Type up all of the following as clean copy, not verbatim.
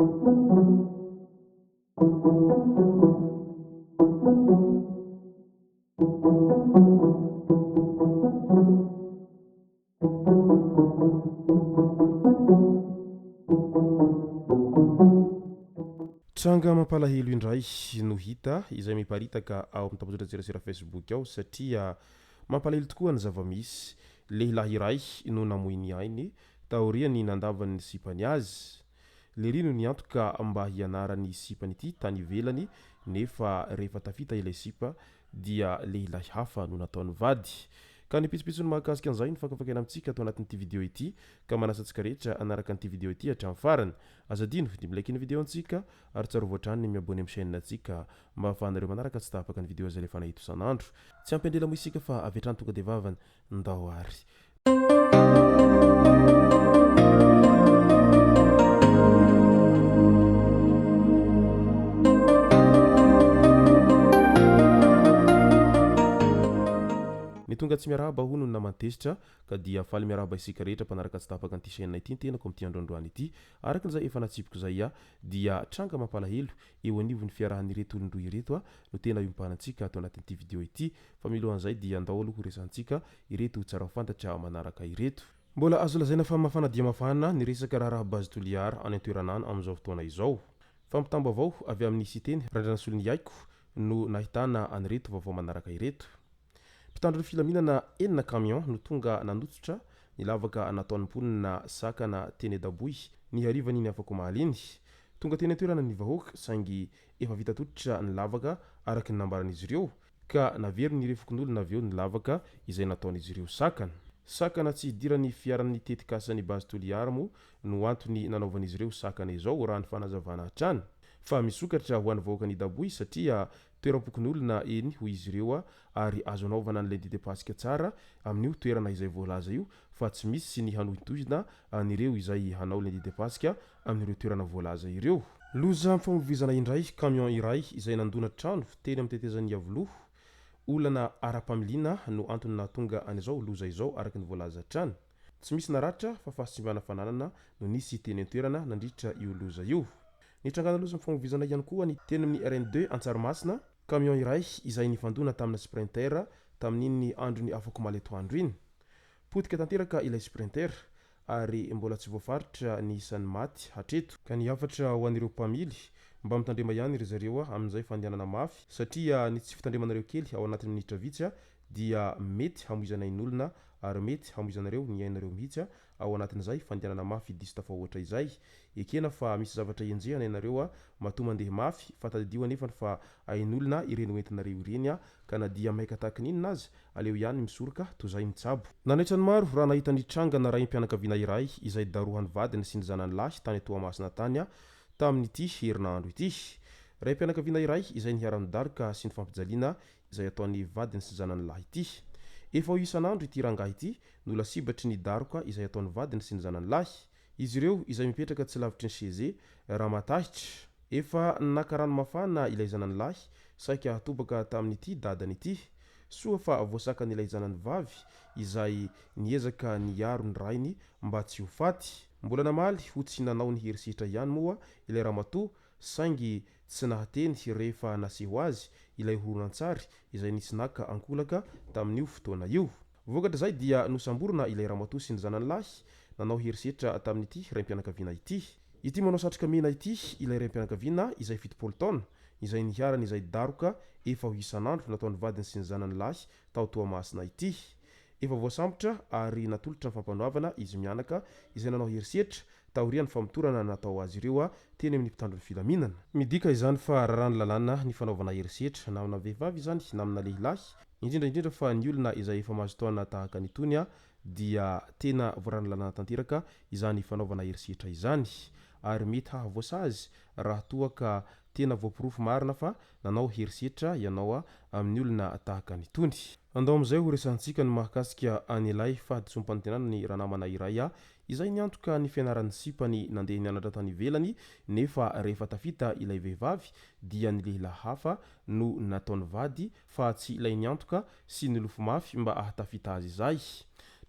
Tranga mampalahelo indray no hita izay miparitaka ao amin'ny tambajotran-tserasera Facebook ao satria mampalahelo tokoa ny zava-misy. Lehilahy iray no namoy ny ainy taorian'ny nandavan'ny sipany azy. Lery no niantoka mba hianaran'ny sipany ity tany ivelany nefa rehefa tafita ilay sipa dia lehilahy hafa no nataony vady. Ka ny pitsopitsony mahakasika an'izay no fakafakaina amintsika ato anatin'ity video ity ka manasa antsika rehetra hanaraka an'ity video ity hatramin'ny farany. Aza adino ny mi-like ny video antsika ary tsarovy hatrany ny mi-abonner amin'ny chaîne antsika mba ahafahanareo manaraka tsy tapaka ny video izay alefanay eto isan'andro. Tsy ampy andrela moa isika fa avy hatrany tonga dia vavany. Ndao ary. Ny tonga tsy miarahaba hono ny naman-tezitra ka dia faly miarahaba isika rehetra mpanaraka tsy tapaka an'ity chaîne ity ny tenako amin'ity andro androany ity. Araka izay efa natsipiko izay dia tranga mampalahelo eo anivon'ny fiarahan'ireto olon-droa ireto no tena iompanantsika ato anatin'ity video ity. Fa milohan'izay dia andao aloha ho resahantsika ireto tsara ho fantatra manaraka ireto. Mbola azo lazaina fa mafana dia mafana ny resaka raharaha Base Toliara any an-toerana any amin'izao fotoana izao. Fampitam-baovao avy amin'ny Siteny Randrianasoloniaiko no nahitana an'ireto vaovao manaraka ireto. Mpitandro ny filaminana enina camion no tonga nanotsotra ny lavaka nataon'ny mponina sakana teny Daboy ny harivan'iny afak'omaly iny. Tonga teny an-toerana ny vahoaka saingy efa vita tototra ny lavaka araka ny nambaran'izy ireo ka naverin'ireo fokonolona avy eo ny lavaka izay nataon'izy ireo sakana. Sakana tsy hidiran'ny fiaran'ny tetikasan'ny Base Toliara moa no antony nanaovan'izy ireo sakana izao raha ny fanazavana hatrany. Fa misokatra ho an'ny vahoakan'i Daboy satria toeram-pokonolona eny hoy izy ireo ary azo anaovana ny lundi de Paska tsara amin'io toerana izay voalaza io fa tsy misy ny hanohintohina an'ireo izay hanao lundi de Paska amin'ireo toerana voalaza ireo. Loza mifamoivoizana indray, camion iray izay nandona trano teny amin'ny tetezan'i Iavoloha. Olana ara-pamiliana no antony nahatonga an'izao loza izao araka ny voalaza hatrany. Tsy misy naratra fa fahasimbana fananana no nisy teny an-toerana nandritra io loza io. Nitrangana loza mifamoivoizana ihany koa ny teny amin'ny RN deux Antsarimasina, camion iray izay nifandona tamina sprinter tamin'iny andron'ny afakomaly atoandro iny. Potika tanteraka ilay sprinter ary mbola tsy voafaritra ny isan'ny maty hatreto. Ka ny hafatra ho an'ireo mpamily, mba mitandrema ihany ry zareo amin'izay fandehanana mafy satria ny tsy fitandremanareo kely ao anatin'ny minitra vitsy dia mety hamoizana ain'olona ary mety hamoizanareo ny ainareo mihitsy ao anatin'izay fandehanana mafy diso tafahoatra izay. Ekena fa misy zavatra enjehana ianareo matoa mandeha mafy fa tadidio anefany fa ain'olona ireny hoentinareo ireny ka na dia maika tahaky ny inona aza aleo ihany misoroka toy izay mitsabo. Nanaitra ny maro raha nahita ny trangana raim-pianakaviana iray izay darohan'ny vadiny sy ny zanany lahy tany Toamasina tany tamin'ity herinandro ity. Raim-pianakaviana iray izay niharan'ny daroka sy ny fampijaliana izay ataon'ny vadiny sy zanany lahy ity. Efa ho isan'andro ity rangahy ity no lasibatry ny daroka izay ataon'ny vadiny sy ny zanany lahy. Izy ireo izay mipetraka tsy lavitry ny Chez Ramatahitra. Efa naka rano mafana ilay zanany lahy saika hatobaka tamin'ity dadany ity. Soa fa voasakan'ilay zanany vavy izay niezaka niaro ny rainy mba tsy ho faty. Mbola namaly ho tsy nanao ny herisetra ihany moa ilay ramatoa saingy tsy nahateny rehefa naseho azy ilay horonantsary izay nisy naka ankolaka tamin'io fotoana io. Vokatr'izay dia nosamborina ilay ramatoa sy ny zanany lahy nanao herisetra tamin'ity raim-pianakaviana ity. Ity manao satroka mena ity ilay raim-pianakaviana izay 70 taona, izay niharan'izay daroka efa ho isan'andro nataon'ny vadiny sy ny zanany lahy tao Toamasina ity. Efa voasambotra ary natolotra ny fampanoavana izy mianaka izay nanao herisetra taorian'ny famotorana natao azy ireo teny amin'ny mpitandro ny filaminana. Midika izany fa raràn'ny lalàna ny fanaovana herisetra na amina vehivavy izany na amina lehilahy, indrindra indrindra fa ny olona izay efa mahazo taona tahaka an'itony dia tena voaràn'ny lalàna tanteraka izany fanaovana herisetra izany ary mety hahavoasazy raha toa ka tena voaporofo marina fa nanao herisetra ianao amin'ny olona tahaka an'itony. Andao amin'izay ho resahantsika ny mahakasika an'ilay fahadisoam-panantenana ny ranamana iray izay niantoka ny fianaran'ny sipany nandeha nianatra tany ivelany nefa rehefa tafita ilay vehivavy dia ny lehilahy hafa no nataony vady fa tsy ilay niantoka sy nilofo mafy mba ahatafita azy izay.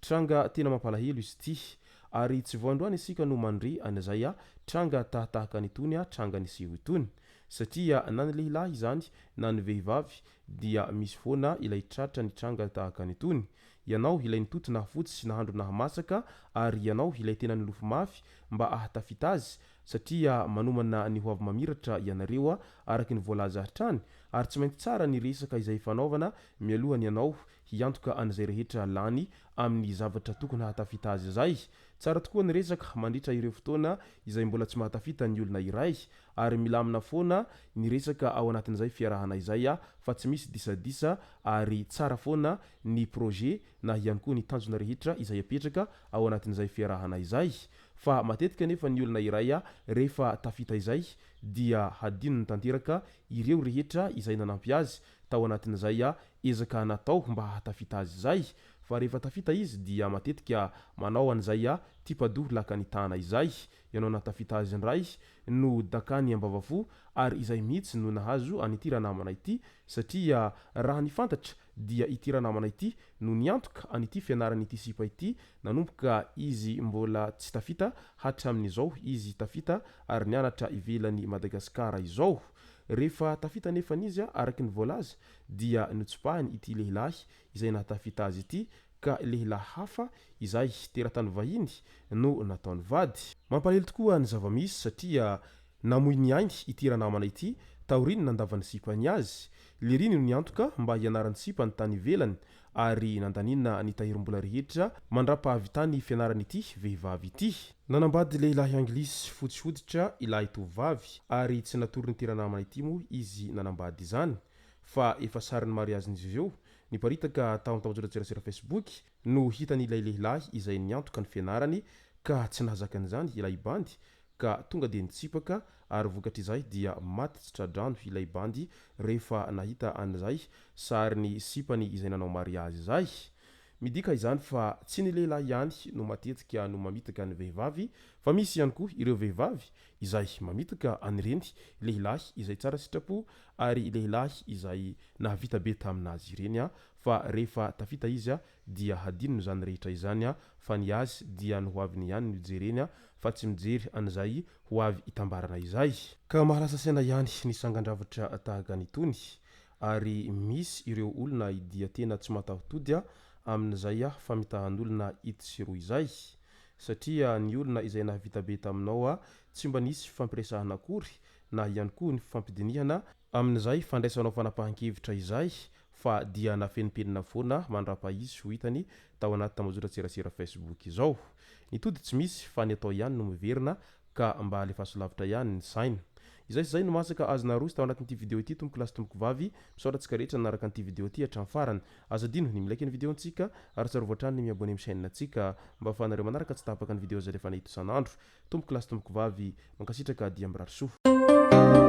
Tranga tena mampalahelo izy ity. Ary tsy vao androany isika no mandre an'izay tranga tahatahaka an'itony tranga niseho itony. Satria na ny lehilahy izany na ny vehivavy dia misy foana ilay tratra ny tranga tahaka an'itony. Ianao ilay nitoto nahafotsy sy nahandro nahamasaka ary ianao ilay tena nilofo mafy mba ahatafita azy satria manomana ny ho avy mamiratra ianareo araka ny voalaza hatrany ary tsy maintsy tsara ny resaka izay ifanaovana mialoha ny anao hiantoka an'izay rehetra lany amin'ny zavatra tokony hahatafita azy izay. Tsara tokoa ny resaka mandritra ireo fotoana izay mbola tsy mahatafita ny olona iray ary milamina foana ny resaka ao anatin'izay fiarahana izay fa tsy misy disadisa ary tsara foana ny projet na ihany koa ny tanjona rehetra izay apetraka ao anatin'izay fiarahana izay fa matetika anefa ny olona iray rehefa tafita izay dia hadinony tanteraka ireo rehetra izay nanampy azy tao anatin'izay ezaka natao mba hahatafita azy izay fa rehefa tafita izy dia matetika manao an'izay tipadoha lakanitana izay ianao nahatafita azy indray no dakany ambavafo ary izay mihitsy no nahazo an'ity ranamana ity satria raha ny fantatra dia ity ranamana ity no niantoka an'ity fianaran'ity sipa ity nanomboka izy mbola tsy tafita hatramin'izao izy tafita ary nianatra ivelan'i Madagasikara izao. Rehefa tafita anefa izy araka ny voalaza dia notsipahiny ity lehilahy izay nahatafita azy ity ka lehilahy hafa izay teratany vahiny no nataony vady. Mampalahelo tokoa ny zava-misy satria namoy ny ainy ity ranamana ity taorian'ny nandavan'ny sipany azy. Leriny no niantoka mba hianaran'ny sipany tany ivelany ary nandaniana ny tahirim-bola rehetra mandrapahavitany fianaran'ity vehivavy ity. Nanambady lehilahy anglisy fotsy hoditra ilay tovovavy ary tsy natoron'ity ranamana ity moa izy nanambady izany fa efa sarin'ny mariazin'izy ireo niparitaka tao amin'ny tambajotran-tserasera Facebook no hitan'ilay lehilahy izay niantoka ny fianarany ka tsy nahazaka an'izany ilay bandy ka tonga dia nitsipaka ary vokatr'izay dia maty tsy tra-drano ilay bandy rehefa nahita an'izay sarin'ny sipany izay nanao mariazy izay. Midika izany fa tsy ny lehilahy ihany no matetika no mamitaka ny vehivavy fa misy ihany koa ireo vehivavy izay mamitaka an'ireny lehilahy izay tsara sitrapo ary lehilahy izay nahavita be tamin'azy ireny fa rehefa tafita izy dia hadinony izany rehetra izany fa ny azy dia ny hoaviny ihany no jereny fa tsy mijery an'izay ho avy itambarana izay. Ka mahalasa saina ihany ny sangan-dravitra tahaka an'itony ary misy ireo olona dia tena tsy mataho-tody amin'izay famitahan'olona itsy sy roa izay satria ny olona izay nahavita be taminao tsy mba nisy fifampiresahana akory na ihany koa ny fifampidinihana amin'izay fandraisanao fanapahan-kevitra izay fa dia nafenimpenina foana mandrapahisy ho hitany tao anaty tambajotran-tserasera Facebook izao. Ny tody tsy misy fa ny atao ihany no miverina ka mba alefaso lavitra ihany ny saina. Izay sy izay no masaka azo naroso tao anatin'ity video ity tompoko lahy sy tompoko vavy, misaotra antsika rehetra nanaraka an'ity video ity hatramin'ny farany. Aza adino ny mi-like ny video-ntsika ary tsarovy hatrany ny mi-abonner amin'ny chaîne-ntsika mba ahafahanareo manaraka tsy tapaka ny video izay alefanay eto isan'andro. Tompoko lahy sy tompoko vavy, mankasitraka dia mirary soa.